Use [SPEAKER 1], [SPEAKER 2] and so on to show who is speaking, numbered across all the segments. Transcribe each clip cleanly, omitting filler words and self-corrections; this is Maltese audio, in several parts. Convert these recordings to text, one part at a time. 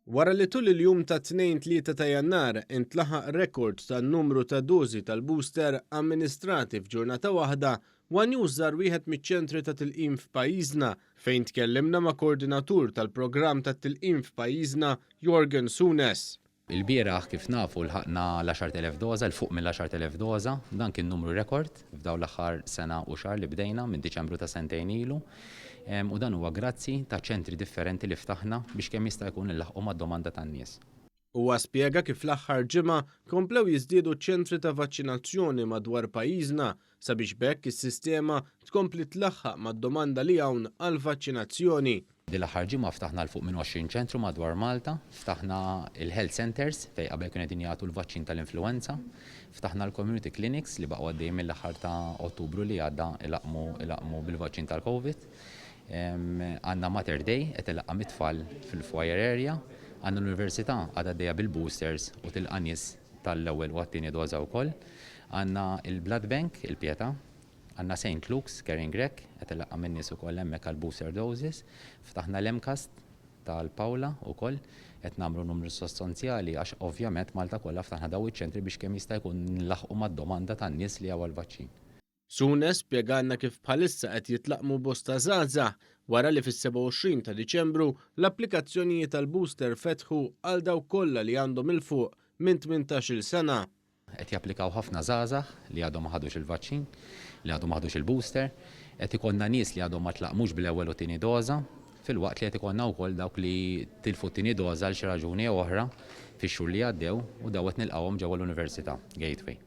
[SPEAKER 1] Wara li tul il-jum tat-Tnejn 3 ta' Jannar intlaħaq rekord tan-numru ta' dożi tal-booster amministrati f'ġurnata waħda, one News żar wieħed miċ-ċentri ta' tilqim f'pajjiżna fejn tkellimna ma' koordinatur tal-programm tat-tilqim f'pajjiżna Jorgen Sunes.
[SPEAKER 2] Ilbieraħ kif nafu lħaqna l-10,000 doża, 'l fuq mill-10,000 doża. Dan kien numru rekord f'dawn l-aħħar sena u xahar li bdejna minn Diċembru ta' sentejn ilu. U dan huwa grazzi ta' ċentri differenti li ftaħna biex kemm jista' jkun inlaħħqu mad-domanda tan-nies.
[SPEAKER 1] Huwa spjega kif l-aħħar ġimgħa komplew jiżdiedu ċ-ċentri ta' vaċċinazzjoni madwar pajjiżna sabiex b'hekk is-sistema tkompli tlaħħaq mad-domanda li hawn għall-vaċċinazzjoni.
[SPEAKER 2] Din l-aħħar ġimgħa ftaħna 'l fuq minn 20 ċentru madwar Malta, ftaħna l-health centres fejn qabel kienu qegħdin jagħtu l-vaċċin tal-influwenza, ftaħna l-community clinics li baqgħu għaddejjin mill-aħħar ta' Ottubru li għadda ilaqqmu ilaqqmu bil-vaċċin tal-Covid. Għandna Mater Dei qed ilaqqam it-tfal fil-foyer area, għandna l-Università għadha għaddejja bil-boosters u tilqa' nies tal-ewwel u għat-tieni doża wkoll. Għandna l-blood bank, il-Pietà, għandna Saint Luke's, Caring Rec, qed ilaqqam in-nies ukoll hemmhekk għall-booster doses. Ftaħna l-MCAST tal-Pawla wkoll, qed nagħmlu numru sostanzjali għax ovvjament Malta kollha ftaħna dawn iċ-ċentri biex kemm jista' jkun nlaħħqu mad-domanda tan-nies li hawn għall-vaċċin.
[SPEAKER 1] Souness spjegalna kif bħalissa qed jitlaqqmu bosta żgħażagħ wara li fis-27 ta' Diċembru l-applikazzjonijiet għall-booster fetħu għal dawk kollha li għandhom 'il fuq minn 18-il sena.
[SPEAKER 2] Qed japplikaw ħafna żgħażagħ li għadhom ma ħadux il-vaċċin, li għadhom ma ħadux il-booster. Qed ikollna nies li għadhom ma tlaqqmux bl-ewwel u tieni doża, filwaqt li qed ikollna wkoll dawk li tilfu t-tieni doża għal xi raġuni jew oħra fix-xhur li għaddew u dawn qed nilqgħuhom ġewwa l-Università, Gateway.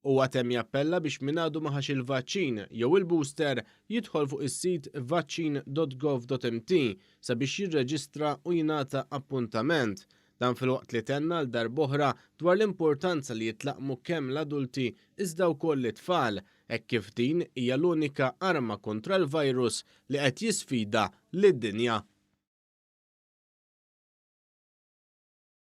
[SPEAKER 1] Huwa temm jappella biex min għadu ma ħax il-vaċċin jew il-booster jidħol fuq is-sit vaccin.gov.mt sabiex jirreġistra u jingħata appuntament. Dan filwaqt li tenna għal darb'oħra dwar l-importanza li jitlaqqmu kemm l-adulti iżda wkoll it-tfal, hekk kif din hija l-unika arma kontra l-virus li qed jisfida lid-dinja.